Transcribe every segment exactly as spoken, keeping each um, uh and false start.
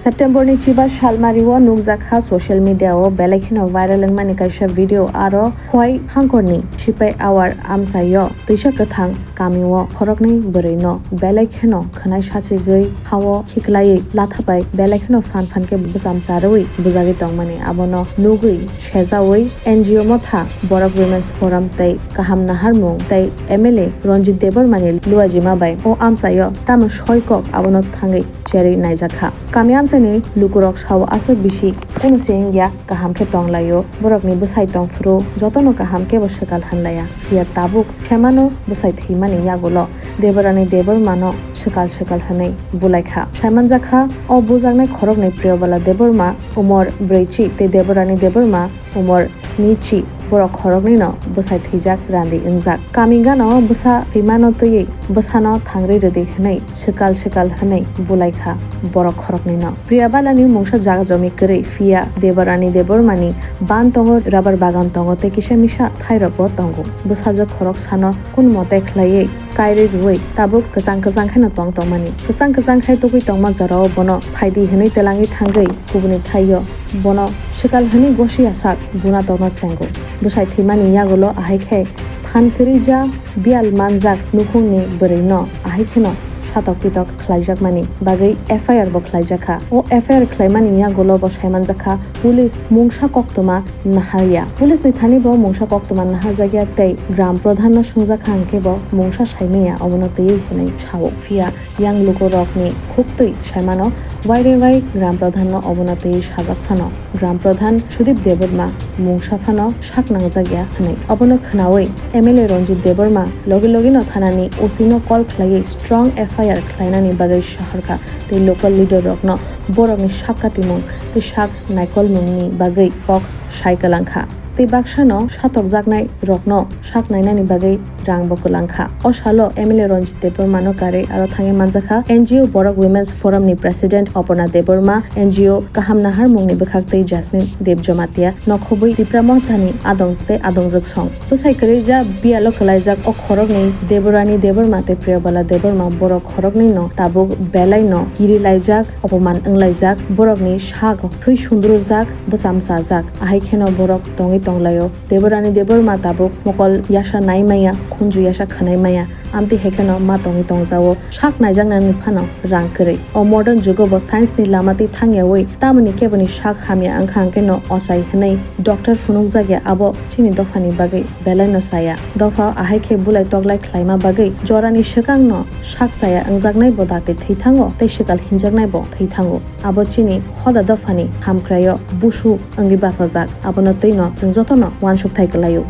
September ni chiba salmari o nukjakha social media o belai kheno viral wngmani kaisa video, aro Khowai hangkor ni Sipai Awar amchai o twisa kwthang kami o khoroknwi bwrwi no belai kheno khwnai sachigwi ha o khiklaiwi latha bai belai kheno phan phan khe bwcham charwi bujagwi tongmani, abono nugwi sejawi N G O motha Borok Women's Forum tei Kaham Naharmung tei M L A Ranjit Debbarma ni luajima bai o amchai o tamo soi kok abono thangwi cherwi naijakha. Kami amchaini lukurok sao aswk bisi kunu se wngya, kaham khe tonglaio, borokni bwsai tongphuru jotono kaham kebo swkal hwnlaiya. Phiya tabuk semano bwsai thwimani yagulo Deborani Debbarmano swkal swkal hwnwi bulaikha. Saimanjakha, o bujaknai khoroknwi Priyabala Debbarma, umor brwichi, tei Deborani Debbarma, umor snichi, borok khoroknwino bwsai thwijak randi wngjak. Kami gana o bwsa thwimano twiwi bwsano thangrwi rwdi hwnwi swkal swkal hwnwi bulaikha borok khoroknwino. Priyabalani mungsa jaga jomi kwrwi, phiya Debarani Debbarmani ban tongo, rabar bagan tongo tei kisa misa thairokbo tongo. Bwsajwk khoroksano kun mote khlaiwi kairwi rwui tabuk kwchang kwchang kheno tong tongmani. Kwchang kwchang khai tugui tongma jorao bono phaidi hwnwi twlangwi thangwi kubuni thaio bono swkal hwnwi gosi asak buna tongno chengo. Bwsai thwimani yagulo ahai khe phan kwrwija biyal manjak nukhungni bwrwino ahai kheno satok pitok khlaijakmani bagwi F I R bo khlaijakha. O F I R khlaimani yagulo bo saimanjakha police mungsa koktwma naharya. Police ni thani bo mungsa koktwma naharjakya tei gram pradhan no swngjak kha, hwnkhe bo mungsa saimanya obono twiwi hwnwi sao. Phiya yang lukurokni khuktwi saimano, waire wai gram pradhan no obono twiwi sajak phano gram pradhan Sudip Debbarma mungsa phano sak nangjakya hwnwi. Obono khwnawi M L A Ranjit Debbarma logi logi no thanani O C no call khlaiwi strong F I R khlainani bagwi sahorkha tei local leader rokno borokni sak katimung tei sak naikolmungni bagwi kok sai kwlangkha tei baksano satokjaknai rokno sak nainani bagwi rangbo kwlangkha. O salo M L A Ranjit Debbarmano karwi aro thangwi manjakha N G O Borok Women's Forum ni President Aparna Debbarma, N G O Kaham Naharmungni bwkhak tei Jasmine Debjamatia, nokhobwi Tipra Mothani adong tei adongjwk song. Bwsai kwrwija biyalo kwlaijak o khoroknwi Deborani Debbarma tei Priyabala Debbarma borok khoroknwino tabuk belaino kirilaijak, opoman wnglaijak, borokni sak thwi sundrujak, bwcham chajak. Ahai kheno borok tongwi tonglaio. Deborani Debbarma tabuk mokol yasa nai maya, khunju yasa khwnai maya. Amtwi hai kheno ma tongwi tongjago. Sak naijaknani phano rang kwrwi. O modern jugo bo science ni lama twi thangyawi tamoni keboni sak hamya wngkha hwnkhe no ochai hwnwi doctor phunukjakya abo chini dophani bagwi belai no chaya. Dopha ahai khe bulai toklai khlaima bagwi jorani swkang no sak chaya wngjaknai bo dati thwi thango tei swkal hinjaknai bo thwi thango. Abo chini hoda dophani hamkraio busu wngwi bachajak, abono twino chwng jotono uansuk thai kwlaio.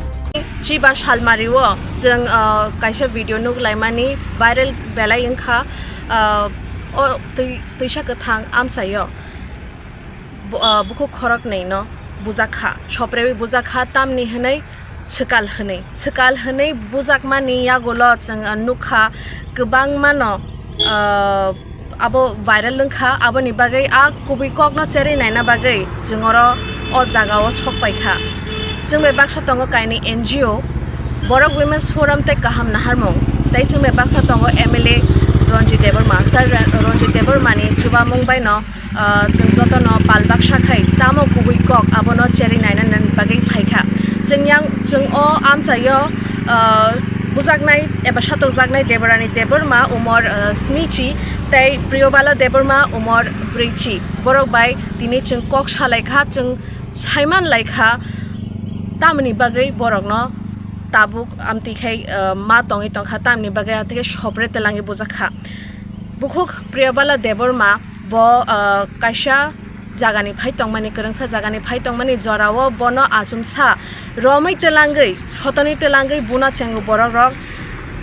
Chiba salmari o chwng, ah, kaisa video nuk laimani viral belai wngkha, ah, o twi-, twisa kwthang amchaio bu-, ah, bukhuk khoroknwi no bujak kha, soprewi bujak kha, tamni hwnwi swkal hwnwi, swkal hwnwi bujakmani yagulo chwng, ah, nukha kwbangmano, ah, abo viral wngkha, aboni bagwi a kubui kokno cherwi naina bagwi chwng oro o jagao sok paikha. Chwng bai baksa tongo kainwi N G O, Borok Women's Forum tei Kaham Naharmung, tei chwng bai baksa tongo M L A Ranjit Debbarma. Sir Ra-, Ranjit Debbarmani chubamung baino, ah, chwng jotono pal baksa khai tamo kubui kok abono cherwi nainani bagwi phaikha. Chwng yang, chwng o amchaio, ah, bujaknai eba satokjaknai Deborani Debbarma umor, ah, snichi tei Priyobala Debbarma umor brwichi. Borok bai tini chwng kok salai kha, chwng saiman lai kha, tamoni bagwi borokno tabuk amtwi khai, ah, ma tongwi tongkha, tamoni bagwi amtwi khai sopre twlangwi bujak kha. Bukhuk Priyabala Debbarma bo, ah, kaisa jagani phai tongmani, kwrwngsa jagani phai tongmani jorao bono achomsa romwi twlangwi, sotoni twlangwi buna chengo borok rok,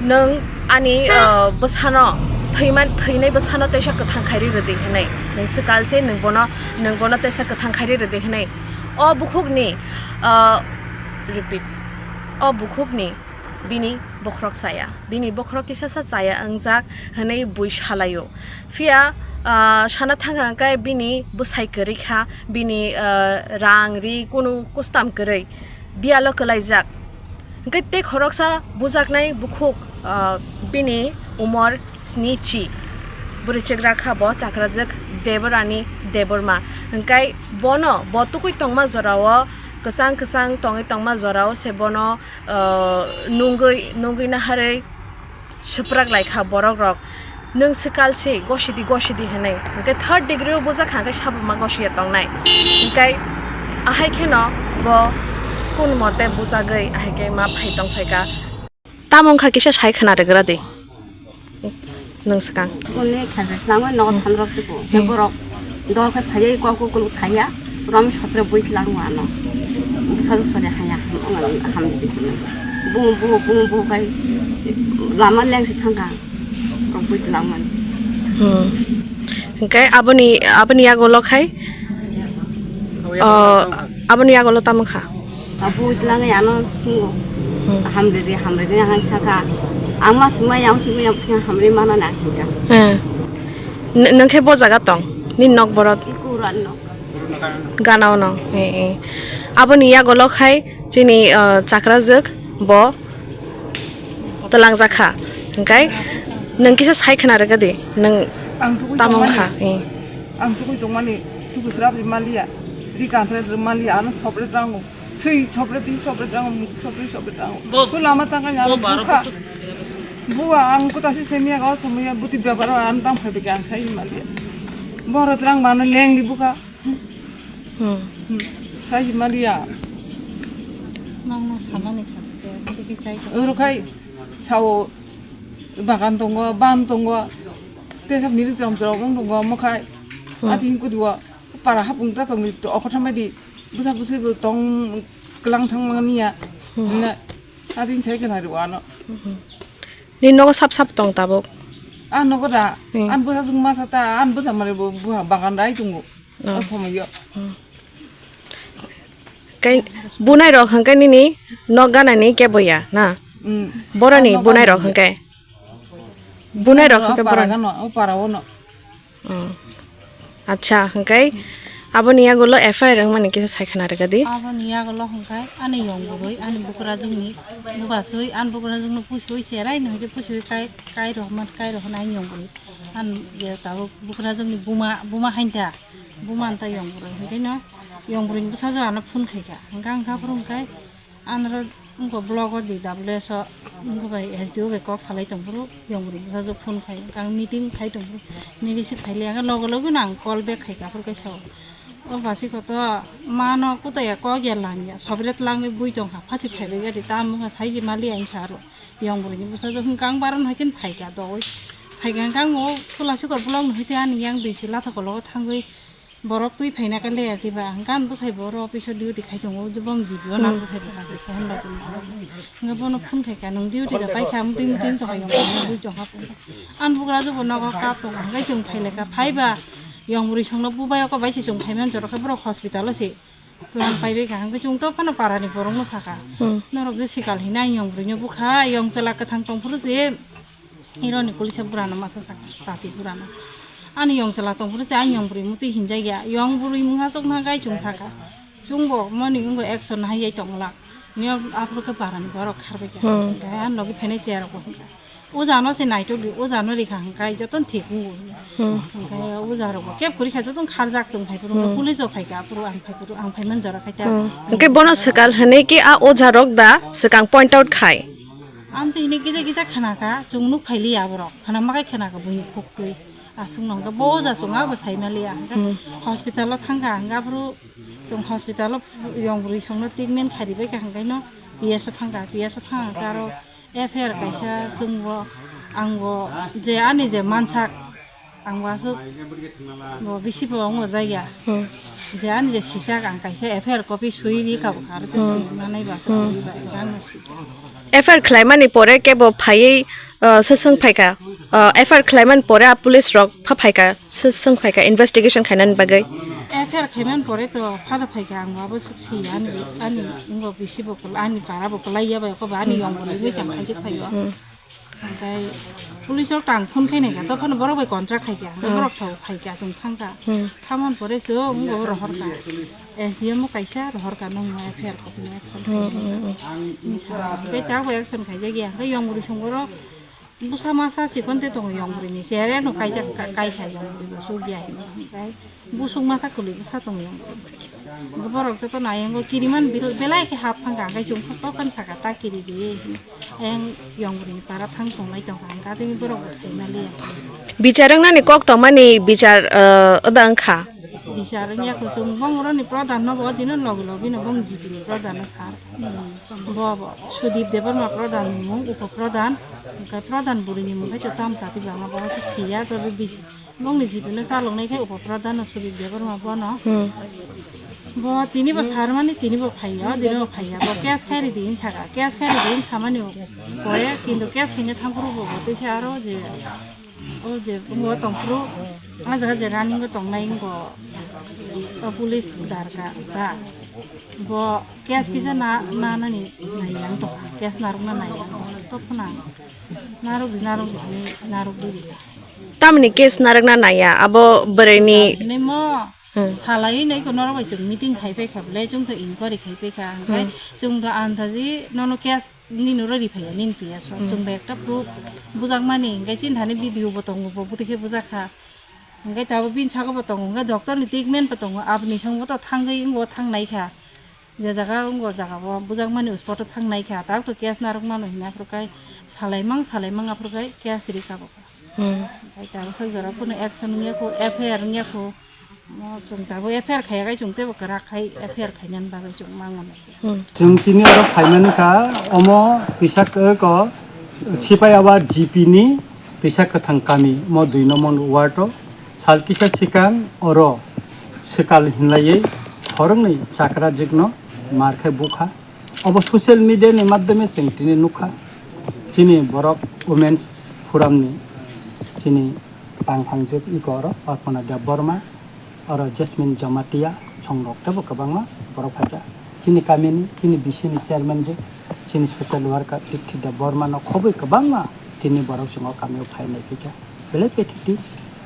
"Nwng ani, ah, bwsano thwiman-, thwinai bwsano teisa kwthang khairi rwdi," hwnwi. "Nwng swkal se, nwng bono, nwng bono teisa kwthang khairi rwdi," hwnwi. O bukhukni, ah, repeat, o bukhukni bini bokhorok chaya, bini bokhorok kisasa chaya wngjak hwnwi bui salaio. Phiya, ah, sana thangkha hwnkhe bini bwsai kwrwi kha, bini, ah, rang ri kunu kustam kwrwi biyalo kwlaijak. Hwnkhe tei khoroksa bujaknai bukhuk, ah, bini umor snichi. Bwrwichwk rakha bo chakrajwk Deborani Debbarma. Hwnkhe bono, bo tukui tongma jorao, kwchang kwchang tongwi tongma jorao se bono, ah, nungwi, nungwi naharwi, Swprak lai kha borok rok, "Nwng swkal se gosidi, gosidi," hwnwi. Hwnkhe third degree o bujak kha, hwnkhe sabo ma gosiya tongnai. Hwnkhe ahai kheno bo kun mote bujagwi ahai khe ma phai tong phai kha. Tamo wngkha kisa sai khwna rwgra di. Nwng swkang. Kuni khaja thangwi nogo thanrok chiko. Borok Dol khe phaiwi kok kok kuluk saya, rom sotre bui tlang wano. Bwsa sore haya ham di. Bu bu bu bu kai lama leng si thangka. Rok bui tlang man. Hmm. Hwnkhe aboni, aboni yago lo khai? Oh, aboni yago lo tamo kha? Abu itlangai ano sungo. Hmm. Hamridi, hamridi ang saka. Ang ma sumai ang sungo yang khe hamri mana na khinka. Hmm. N-, nwng khe bo jaga tong? Ni nok borot? Iku ran nok. Gana ono. Eh, eh. Aboni yago lo khai chini, uh, chakrajwk bo twlang jakha. Hwnkhe nwng kisa sai khwna rwgadi. Nwng Ang tugui tamo tongmani. Wngkha? Eh. Ang tugui tongmani. Tugui srap ri malia. Ri kansra ri malia. Ano sopre tango. Sui sopre ti sopre tango, musu sopre sopre tango. Bo, ko lama tangka bo nyalo baro bukha. Bosor. Bua ang kota si semia ga semia buti bebaro ang tang phai bege ang sai malia. Boro trang mano leng di bukha. Hmm. Hmm. Sai malia. Nang no samani sakte, buti ki chai to. Oro khai sao bagan tongo, ban tongo. Te sab niri chom chom tongo mokhai. Hmm. Ati kudiwa para hapung ta tong okothamai di. Busa busi bo tong kelang thang mani ya. Hmm. Na, adin sai kana ri wano. Hmm. Ni nogo sap sap tong tabuk? Ah, nogo da. Hmm. An busa jung masa ta, an busa mare bo buha bagan dai tungo. Oh. O somoyo. Hmm. Kai bunai rok hwnkhe nini nok gana ni kebo ya na? Hmm. Boroni ah, nok bunai gana rok ni hwnkhe. Bunai rok hwnkhe para boroni. Gano, o para wono. Oh. Acha, hwnkhe aboni yagulo F I R wngmani kisa sai khwna rwgadi. Aboni yagulo hwnkhe ani yong bwrwi, ani bukrajwkni bubaswi, ani bukrajwkno pusiwi cherai no hwnkhe pusiwi kai, kai rohorma, kai rohornai ani yong bwrwi. Ani je tabuk bukrajwkni buma, buma hainta, buma anta yong bwrwi. Hwnkhe no yong bwrwini bwsajwk ano phone khaikha. Hwnkhe ang kha phuru hwnkhe Anoro wngkha block o D W S o wngkha bai S D O bai kok salai tongphuru, yong bwrwi bwsajwk phone khai, wngkha ang meeting khai tongphuru, nini receive khaili ang logo logo no ang call back khaikha, aphuru kaisa o. O basi koto mano kutaya kok ya lamya, sobre twlangwi bui tongkha, phasi phaibai gari, tamo wngkha saiji mali ang sa aro, yong bwrwini bwsajwk wngkha ang baron hai khe phaikha dogwi, phaikha wngkha ang o Kulasikor block no hai tei ani yang bisi Lathakologo thangwi, Borok twi phaina khe le ati ba, hwnkhe ani bwsai bo oro office o duty khai tongo, je bong G P o nang Hmm. bwsai bo chakri khai hwnba tong. Hwnkhe bono phone khai kha, "Nwng duty da pai kha, amtwi mtwi tong kha yong bwrwi tong kha." Ani bugra jugo nogo kap tongo, hwnkhe chwng phai lai kha, phai ba yong bwrwi songno bubai oko bai se chwng phai man jora khe borok hospital o se twlang pai bai kha, hwnkhe chwng to phano para ni borok no saka, Hmm. "Norok je sikal hino ani yong bwrwi no bukha, yong chwla kwthang tong phuru se." Ironi kulisa burano masa saka, tati burano. Ani yong chwla tong phuru se, ani yong bwrwi mutwi hinjak ya. Yong bwrwi mungha chukna gai chwng saka. Chwngbo moni wngbo action hai yai tongla. Miya aphuru khe barani borok kharbai kha. Hmm. Gai ani logi phainai chair rok bo hwnkha. Ujano se naitok di, ujano rikha hwnkha, joton thik wngo. Hmm. Hwnkhe uja rok bo kep kwrwi kha, joton kharjak chwng phai phuru, Hmm. police bo phai kha, aphuru ang phai phuru, ang phai man jora khai ta. Hmm. Hwnkhe bono swkal hwnwi khe a oja rok da swkang point out khai. Amtwi hwnwi kisa kisa khna kha, chwng nuk phai liya borok. Khna ma khai khna kha buini khuk twi. Aswk no hwnkhe bo oja chwng abo sai ma liya. Hwnkhe Hmm. hospital o thang kha, hwnkhe aphuru chwng hospital o yong bwrwi songno treatment khai ri bai kha, hwnkhe no P S o thang kha, P S o thang kha aro F I R kaisa chwng bo, ang bo je ani je mansak, Ang bo aswk bo bisi bo wngo jaiya. Hmm. Je ani je sijak ang kaisa F I R copy swi ri kabo kha, aro te Hmm. swi manai bo aswk Hmm. ri ba, ang no swi kha. F I R khlaimani pore kebo phaiwi, uh, se swng phaikha. Uh, F I R khlaimani pore a police rok pha phaikha, se swng phaikha investigation khainani bagwi. F I R khaimani pore to phano phaikha, ang bo abo swk si ani, ani wngo bisi bo kwlai, ani para bo kwlai ya bai, oko bo ani Hmm. yong bo nugwi chang khaisik phaiyo. Hmm. Hwnkhe police rok tang phone khai naikha, tophano borok bai contract khaikha, hwnkhe Hmm. borok sao phaikha, chwng thangkha. Hmm. Thamani pore se o wngbo rohorkha. S D M o kaisa rohorkha, nwng F I R copy action Hmm, khai hmm, hmm. hinwi sa. Hwnkhe tabuk action khaijak ya, hwnkhe yong bwrwi song borok Bwsa masa chikon tei tongo yong bwrwini chere no kaijak ka-, kaikha yong bwrwi bo chukya hinwi. Hinkhe busuk masa kwlwi bwsa tongo yong bwrwi. Hinkhe borok joto nai yango kiriman bil-, belai khe hap thangkha, hinkhe chwng khe tophani sakha ta kiri di. Ayang yong bwrwini para thang tonglai tongkha, hinkhe atwini borok bo sai maliya. Bichar wngnani kok tongmani bichar, eh, wda wngkha. Bichar wngya kho chwng bong roni pradhan no bo dino logi logi no bong G P ni pradhan no sar. Bo, bo, Sudip Debbarma pradhan ni mung, upo pradhan, hinkhe pradhan bwrwi ni mung khe to tam tati bama bo se siya to bisi. Bongni G P no chalok nai khe upo pradhan no Sudip Debbarma bono. Hmm. Bo tini bo sar mani tini bo phaiya, dino bo phaiya. Bo case khai ridi hin saka. Case khai ridi hin samani pore, kintu case khaina thangphuru bo, bo teisa aro je, o je, bo tongphuru, a jaga je running o tongnai wngbo, o police darka da. Bo case kisa na, na, nani nai yang tongkha. Case narwkna nai yang tongkha. Tophna narwk di, narwk di, hinwi narwk di. Tamni case narwkna naiya, abo bwrwini. Nemo Hmm. salai nai ko norok bai chwng meeting khai pai kha bwle, chwng to inquiry khai pai kha. Hinkhe Hmm. chwng to andaji nono case nini ro ri phaiya, nini piya so. Hmm. Chwng bai ekta proof bujak mani, hinkhe chini thani video bo tongo, bo bwtwi khe bujak kha. Hinkhe tabuk bini saka bo tongo, hinkhe doctor ni treatment bo tongo, aboni song bo to thangwi wngbo thang nai kha. Je jaga wngbo jaga bo bujak mani spot o thang nai kha, tabuk to case narwk mano hinwi aphuru kai salai mang, salai mang aphuru kai case ri kha bo. Hmm. Hinkhe tabuk sak jora kunu action wngya kho, F I R wngya kho. Mo chwng tabuk F I R khaiya kai chwng teibo kwrak khai F I R khainani bagwi chwng mangma nai. Hmm. Chwng tini oro phaimani kha, omo kisa ko Sipai Awar G P ni kisa kwthang kami, mo dui nombor ward o sal kisa swkang oro swkal hinlaiwi khoroknwi chakra jikno mar khe bukha. Obo social media ni madhyome chwng tini nukha. Chini borok Women's Forum ni chini tangphang jik iko oro Arpana Debbarma, oro Jasmine Jamatia, songrok teibo kwbangma borok phaikha. Chini kamini, chini B C ni chairman je, chini social worker Tithi Debbarma no khobwi kwbangma tini borok chwng o kamio phai nai phikha. Belai pathetic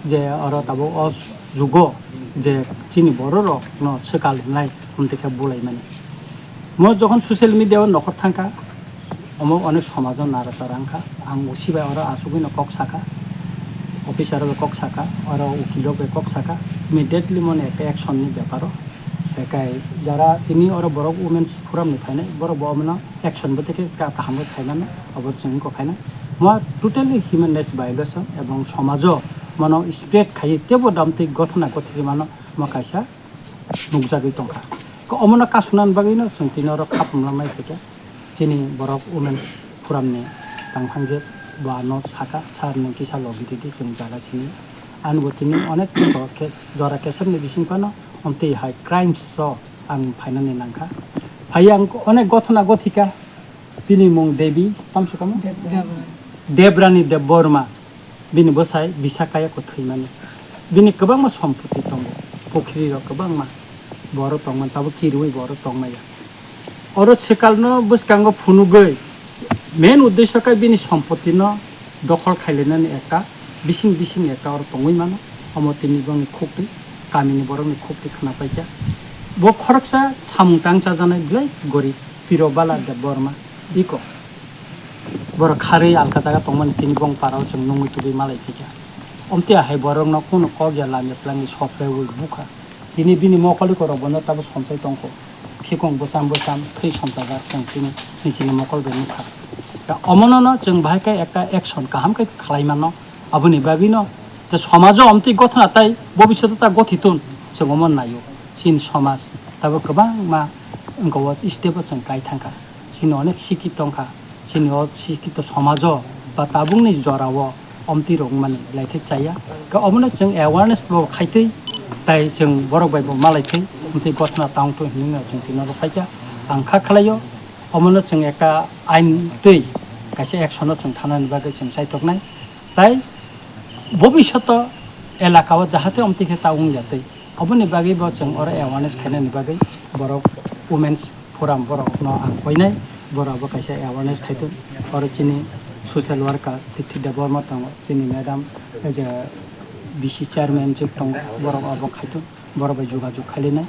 je oro tabuk o jugo je chini borok rok no swkal hinlai hwn tei khe bulai mani. Mo jokhon social media o nokhor thangkha, omo onek somajo nara chara wngkha. Ang usi bai oro asugwi no kok sakha, officer rok bai kok sakha, oro ukil rok bai kok sakha, immediately mone ekta action ni beparo. Bekai jara tini oro borok Women's Forum ni phainai, borok bo omono action bo tei khe ka-, kaham khe khaimano, abo chwng kok khainai. Mo totally human rights violation ebong somajo mono spread khaiwi teibo damtwi gothona gothiri mano, mo kaisa nukjagwi tongkha. Ko omono kasunani bagwino chwng tini oro khapum lamai phaikha. Chini borok Women's Forum ni tangphang je bo ano sakha, "Sir, nwng kisa logi ridi, chwng jaga sini." Ani bo tini onek jora kesep ni bising phano omtwi hai crimes o ang phainani nangkha. Phai ang onek gothona gothika, bini mung Devi, tamsukamo? Dev-, Devrani. Devrani Debbarma. Bini bwsai Bisakaya kwthwi mani. Bini kwbangma sompoti tongo, pukhri rok kwbangma. Bo oro tongmani, tabuk kirwi bo oro tongmaya. Oro swkalno bwskango phunugwi main uddesho khe bini sompoti no dokhol khailainani ekta bising bising ekta oro tongwi mano. Omo tini bongni khukti, kamini borokni khukti khna paikha. Bo khoroksa samung tang chajaknai belai gorib, Pirobala Debbarma iko. Borok kharwi alka jaga tongmani tini bong parao chwng nungwi tubui malai phikha. Omtwi ahai borokno kunu kok ya lamya plangwi sopre wi bukha. Tini bini mokol iko rok bono tabo somsai tongkho. Phikung bwcham bwcham thwi somsajak chwng tini nichini mokol bai nukha. Ya omono no chwng bahai khe ekta action kaham khe khlai mano. Aboni bagwi no je somajo omtwi gothona tai bobishoto ta gothitun chwng omo naio. Chini somaj tabo kwbangma wngkha o step o chwng kai thangkha. Chini onek sikit tongkha, chini o sikito somajo ba tabukni jorao omtwi rok wngmani belai khe chaya. Khe omono chwng awareness bo khaitwi, tai chwng borok bai bo malaitwi, omtwi gothona tangtwi hinwi no chwng tini oro phaikha. Ang kha khlaio, omono chwng ekta ain twi kaisa action o chwng thanani bagwi chwng chaithoknai. Tai bobishoto elaka o jahate omtwi khe ta wngya twi. Oboni bagwi bo chwng oro awareness khainani bagwi borok Women's Forum borokno ang koinai, borok bo kaisa awareness khaitwng. Oro chini social worker Tithi Debbarma tongo, chini madam, eh, je B C chairman je tongo, borok obo khaitwng, borok bai jogajog khailainai.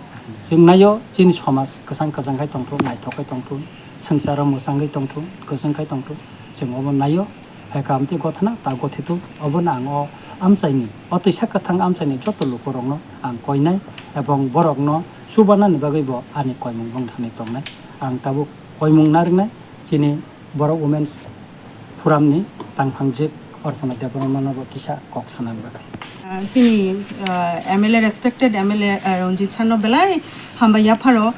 Chwng naio chini somaj kwchang kwchang khai tongthung, naithok khai tongthung, swngcharo mwchangwi tongthung, kwchwng khai tongthung, chwng obo naio. Phaikha amtwi gothana ta gothitu, obono ang o amchaini, o twisa kwthang amchaini joto lukurokno ang koinai, ebong borokno chubanani bagwibo ani koimung wngthani tongnai. Ang tabuk koimung narwknai chini Borok Women's Forumni tangphangjwk Orpana Debbarmanobo kisa kok sanani bagwi. Ah, chini, ah, M L A, respected M L A, ah, Ranjit Sarno belai hambai yapharo.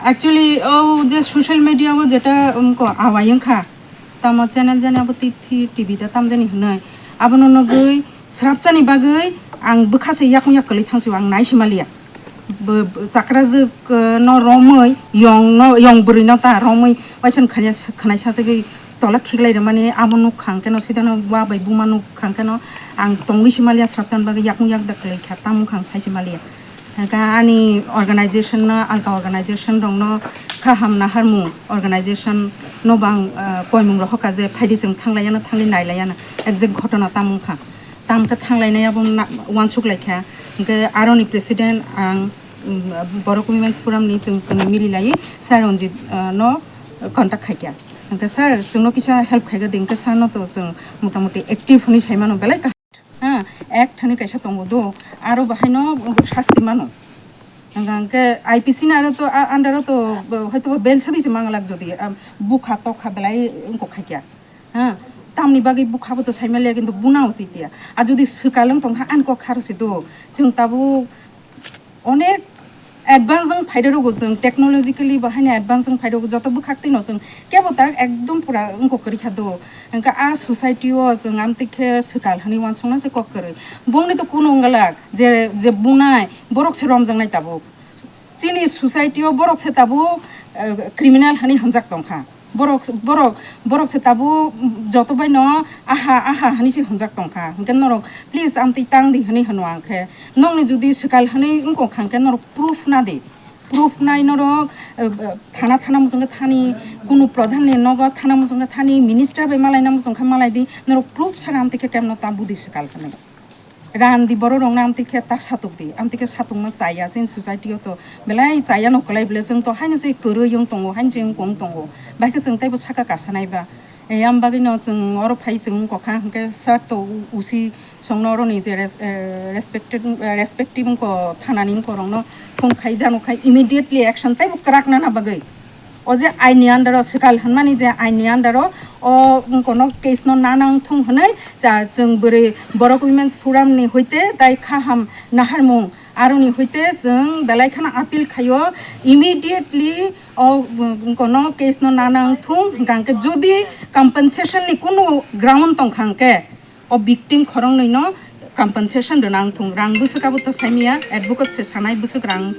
Actually, o je social media o jeta, um, ko awai wngkha, tamo channel jani abo T V, T V da tamjani hwnwi, abono nugwi srapsani bagwi ang bwkha se yakung yak kwlwi thangsio, ang nai simaliya. Bo, bo chakrajwk, eh, no romwi, yong no, yong bwrwi no ta romwi, waithon khanya, khwnai sajagwi tola khiklai rwmani abo nukha hwnkhe no, sida no wa bai buma nukha hwnkhe no, ang tongwi simaliya srapsani bagwi yakung yak da kwlwi kha, tamo wngkha ang sai simaliya. Hwnkhe ani organization no, alka organization rok no, kaham naharmung organization no bang, eh, koimung rok hoka je phaidi chwng thanglaiya no, thangwi nailaiya no, exact ghotona tamo wngkha. Tam khe thanglainai abo na-, uansuk lai kha. Hwnkhe aroni president ang, um, Borok Women's Forum ni chwng kwnwi mili laiwi Sir Ranjit, uh, no contact khai kha. Hwnkhe sir, chwngno kisa help khai di, hwnkhe sir no to chwng motamoti active hwnwi sai mano belai kaham. Ha, act hwnwi kaisa tongo do, aro bahai no sasti mano. Hwnkhe I P C ni aro to, a-, under o to, uh, hoito ba bail sadi se manglak jodi, um, bukha tokha belai wngkok khai kha. Ha, tamni bagwi bukha bo to sai maliya, kintu buna usi tiya. A jodi swkal wng tongkha, ani kok kharo se do. Chwng tabuk onek advance wng phaida rogo, chwng technologically bahai ni advance wng phaida rogo, joto bwkhak twi no chwng kebo ta ekdom pura wngkok kwrwi kha do. Hwnkhe a society o chwng amtwi khe swkal hwnwi uansukna se kok kwrwi. Bongni to kunu wngwlak je, je bunai borok se romjaknai tabuk. Chini society o borok se tabuk, eh, criminal hwnwi hwnjak tongkha. Borok, borok, borok se tabuk joto bai no aha, aha hwnwi se hwnjak tongkha. Hwnkhe norok please amtwi tang di hwnwi hwno ang khe. Nokni jodi swkal hwnwi wngkha hwnkhe norok proof na di. Proof nai norok, eh, eh, thana, thana muchungkhe thani, kunu pradhan ni nogo thana muchungkhe thani, minister bai malaina muchungkhe malai di. Norok proof sara amtwi khe kemno ta budi swkal hwnwi. Randi borok rokno amtwi khe ta satok di, amtwi khe satokma chaya, chini society o to belai chaya no kwlai bwle, chwng to haino se kwrwi wng tongo, haino se wng tongo, bai khe chwng teibo saka kasanai ba. E, am bagwi no chwng oro phai chwng wng kha, hwnkhe sir to u-, usi chwngno oroni je res-, eh, respected, eh, respective wng kha, thanani wng kha rokno phone khai jano khai immediately action teibo kwrak nana bagwi. O je aini under o swkal hwnmani je aini under o, o wngkono case no nanang thung hwnwi ja chwng bwrwi Borok Women's Forum ni hoite tai kaham naharmung aroni hoite chwng belai kheno appeal khaio immediately o wngkono case no nanang thung hwnkha hwnkhe jodi compensation ni kunu ground tongkha hwnkhe o victim khoroknwi no compensation rwna wngthung. Rang bwswk abo to saimaya, advocate se sanai bwswk rang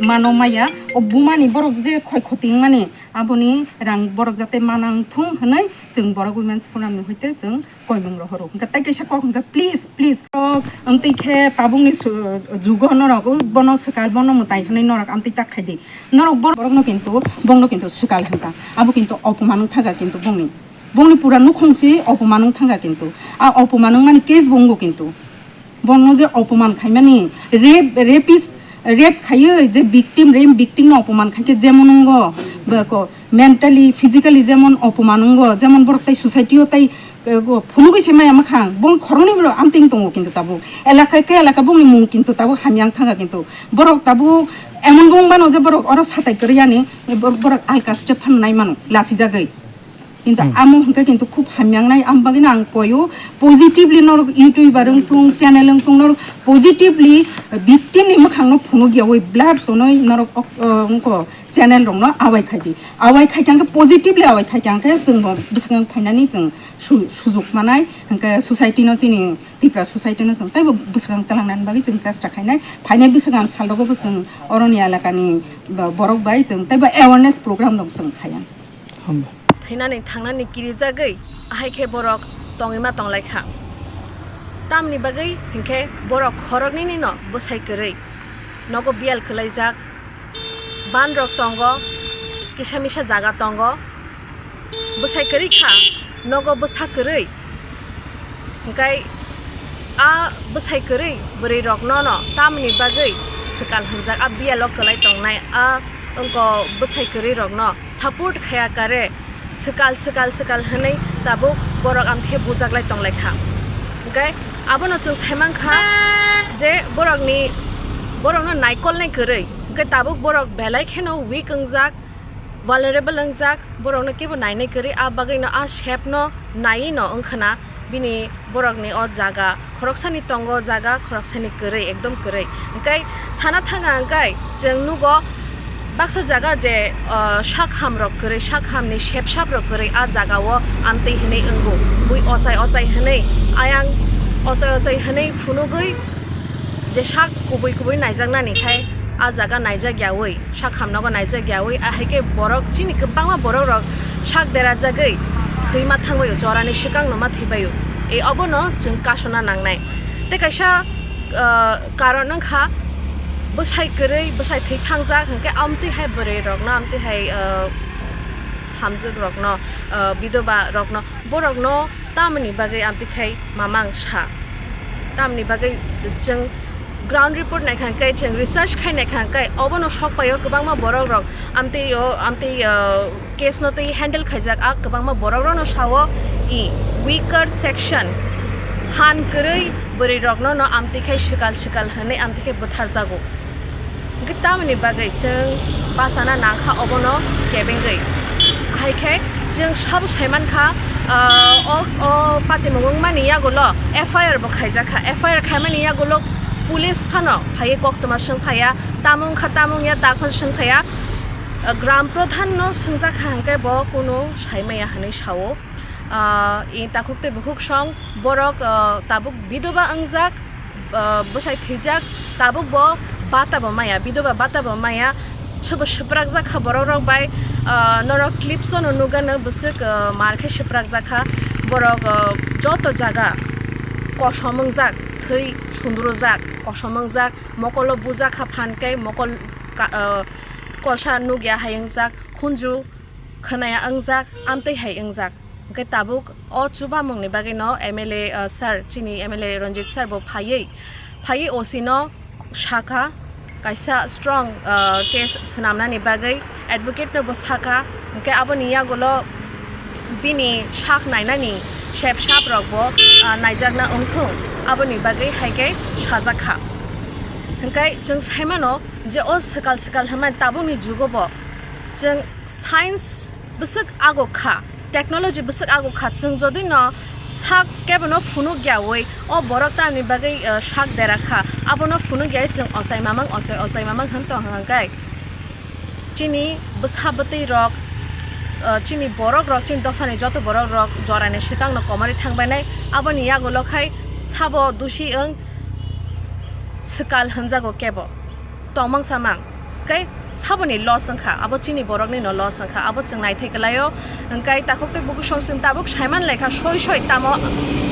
mano maya. O bumani borok je khoi khoti wngmani aboni rang borok jate mana wngthung hwnwi chwng Borok Women's Forum ni hoite chwng koimung rohoro. Hwnkhe tai kaisa kok hwnkhe please, please. Kok wngtwi khe tabukni su-, jugo norok bono swkal bono mwtai hwnwi norok amtwi tak khai di. Norok bor-, borokno kintu bongno kintu swkal hwnkha. Abo kintu opoman wngthaka kintu bongni. Bongni pura nukhung se opoman wng thangkha kintu. A opoman wngmani case bo wngo kintu. Bongno je opoman khaimani, rape, rapist, rape khaiwi je victim, rape victim no opoman khaikhe jemon wngo, ba ko, mentally, physically jemon opoman wngo, jemon borok tai society o tai, eh, go, phunugwi se maya mwkhang, bong khoroknwi borok amtwing tongo kintu tabuk. Elaka khe elaka bongni mung kintu tabuk hamya wng thangkha kintu. Borok tabuk emon bo wng mano je borok oro satai kwrwi yani, eh, bor-, borok alka step phano nai mano, lachijagwi. Kintu Hmm. amo hwnkhe kintu khub hamyangnai, am bagwino ang koyo positively norok YouTuber wngthung, channel wngthung, norok positively victim ni mwkhangno phunukyawi blur tonwi norok ok-, o, wngko channel rokno awai khaidi. Awai khaikha hwnkhe positively awai khaikha hwnkhe chwngbo bwswkang phainani chwng su-, sujuk manai, hwnkhe society no chini Tipra society no chwng teibo bwswkang twlangnani bagwi chwng chesta khainai. Phainai bwswkang salrogo bo chwng oroni elakani bo-, borok bai chwng teibo awareness program rok chwng khaiya. Hambai. Thwinani thangnani kirijagwi, ahai khe borok tongwi ma tonglaikha. Tamni bagwi hinkhe borok khoroknwini no bwsai kwrwi, nogo biyal kwlaijak, ban rok tongo, kisa misa jaga tongo, bwsai kwrwi kha, nogo bwsa kwrwi. Hwnkhe a bwsai kwrwi bwrwi rokno no tamni bagwi swkal hwnjak, a biyalo kwlai tongnai a wngko bwsai kwrwi rokno support khaya kare, Swkal, swkal, swkal hwnwi tabuk borok amthe bujaklai tonglaikha. Hwnkhe abono chwng saimankha je borokni, borokno naikolnai kwrwi, hwnkhe tabuk borok belai kheno weak wngjak, vulnerable wngjak, borokno kebo nainai kwrwi, a bagwino a sepno naiwi no wngkhana bini borokni o jaga khoroksani tongo, jaga khoroksani kwrwi, ekdom kwrwi. Hwnkhe sana thangkha hwnkhe chwng nugo baksa jaga je, ah, sak hamrok kwrwi, sak hamni sepsaprok kwrwi a jagao amtwi hwnwi wngo. Bui ochai ochai hwnwi, ayang ochai ochai hwnwi phunugwi je sak kubui kubui naijaknani khai a jaga naijak yaui. Sak hamnogo naijak yaui, ahai khe borok, chini kwbangma borok rok sak derajagwi thwima thangbaio, jorani swkangno ma thwibaio. E obono chwng kasuna nangnai. Tei kaisa, ah, karon wngkha bwsai kwrwi, bwsai thwi thangjak, hwnkhe amtwi hai bwrwi rokno, amtwi hai, ah, hamjwk rokno, ah, bidoba rokno, borokno tamoni bagwi amtwi khai mamang sa. Tamoni bagwi chwng ground report naikha hwnkhe, chwng research khai naikha hwnkhe, obono sokpaio kwbangma borok rok amtwi o, amtwi, ah, case no twi handle khaijak, a kwbangma borok rokno sao i weaker section, phan kwrwi bwrwi rokno no amtwi khai swkal swkal hwnwi amtwi khai bwtharjago. Hwnkhe tamoni bagwi chwng bachana nangkha obono kebengwi. Hai khe chwng sabo saimankha, ah, o, o patimung wngmani yagulo F I R bo khaijakha. F I R khaimani yagulo police phano phaiwi koktwma swng phaiya, tamo wngkha, tamo wngya, ta phano swng phaiya. Ah, gram pradhan no swngjakha hwnkhe bo kunu saimaya hwnwi sao. Ah, i takhuk tei bukhuk song borok, ah, tabuk bidoba wngjak, ah, bwsai thwijak, tabuk bo bata bo maya, bidoba bata bo maya, sobo swprakjak kha borok rok bai, ah, norok clips o no nugano bwswk, ah, mar khe swprakjak kha borok, ah, joto jaga kosom wngjak, thwi sundrujak, kosom wngjak, mokolo bujak kha phan khe mokol ka-, ah, kolsa nugya hai wngjak, khunju khwnaya wngjak, amtwi hai wngjak. Hwnkhe tabuk o chubamungni bagwino M L A, ah, sir, chini M L A Ranjit sir bo phaiwi, phaiwi O C no sakha, kaisa strong, ah, case swnamnani bagwi advocate no bo sakha. Hwnkhe aboni yagulo bini sak nainani sep sap rok bo, ah, naijakna wngthung, aboni bagwi hai khe sajakha. Hwnkhe chwng saimano je o swkal swkal hwnmani tabukni jugo bo chwng science bwswk agok kha, technology bwswk agok kha, chwng jodi no sak kebo no phunuk yaui o borok tamni bagwi, uh, sak dera kha, abono phunuk yaui chwng ochai mamang, ochai, ochai mamang hwn tong hwnkhe chini bwsa bwtwi rok, uh, chini borok rok, chini dophani joto borok rok jorani swkang no komorwi thangbainai, aboni yagulo khai sabo dusi wng swkal hwnjago kebo. Tongmang samang, kai saboni loss wngkha, abo chini borokni no loss wngkha, abo chwng naithai kwlaio. Hwnkhe takhuk tei bukhuk song chwng tabuk saiman laikha soi soi tamo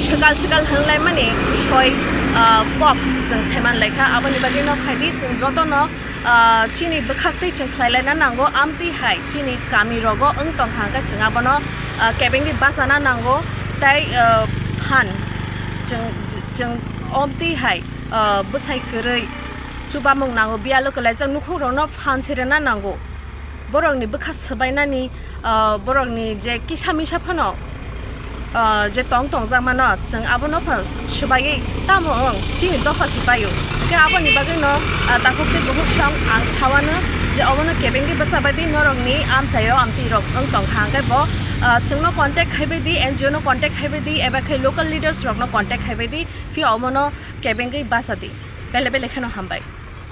swkal swkal hwnlaimani soi, ah, kok chwng saiman laikha. Aboni bagwi no phaidi chwng jotono, ah, chini bwkhak twi chwng khlai laina nango, amtwi hai chini kami rogo wng tongkha hwnkhe chwng abono, ah, kebengwi bachana nango tei, ah, phan chwng, chwng omtwi hai, ah, bwsai kwrwi. Chubamung nango, biyalo kwlaijak nukhukrokno phan serena nango. Borokni bwkha swbainani, ah, borokni je kisa misa phano, ah, je tong tongjakmano, chwng abono phan swbaiwi tamo wng, chini dopha se paio. Hwnkhe aboni bagwino, ah, takhuk tei bukhuk song ang sawano je obono kebengwi bwchabaidi norokni amchaio amtwirok wng tongkha. Hwnkhe bo, ah, chwngno contact khaibaidi, N G O no contact khaibaidi, eba khe local leaders rokno contact khaibaidi, phiya omono kebengwi bachadi. Bele bele kheno hambai.